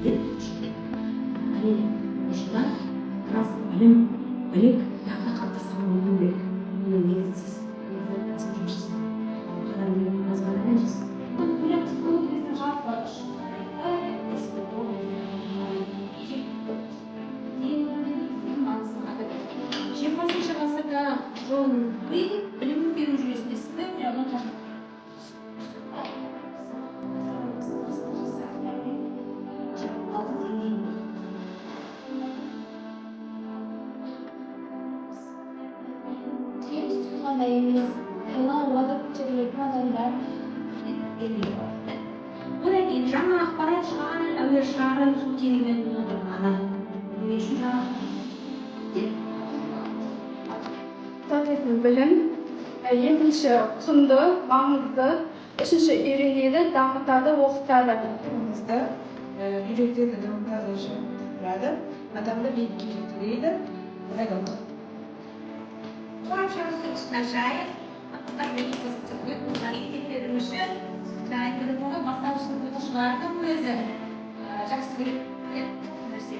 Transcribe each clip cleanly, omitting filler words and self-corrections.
Әрине, осыдан рас білім, білік нақты қалыптастыруы керек. Оның негізі жұмыс жасау. Жалпы 20-ғасырда Джон Дуи білім беру жүйесінде STEM. Кем ғана емес, жаңа ауада көтерілетін адамдар. Одан кейін жаңа ақпарат шығар, әуе шарын сутегімен толтырғаны. Не үшін жаңа? Танитын білім, екінші құнды, маңызды, үшінші үйренеді, дамытады, оқытады. Маңызды, үйретеді, дамытады, жаттықтырады, адамды биікке жетелейді, пайдалы. Бастауыш сынып оқушылардың өзі жақсы көреді нәрсе.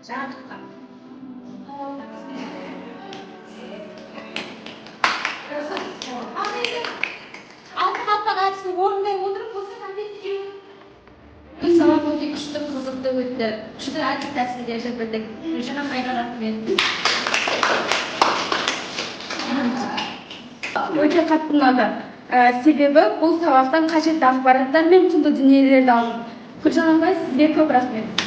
Жаңа. Ал енді алтын қалпақ әдісін орындай отырып, осы конфетті жеу. Бұл сабақ өте күшті, қызықты өтті. Күшті әдіс тәсілдерді білдік. Гүлжан апайға рахмет. Өте қатты ұнады. Себебі бұл сабақтан қажетті ақпараттар мен құнды дүниелерді алдым. Гүлжан апай, сізге көп рахмет.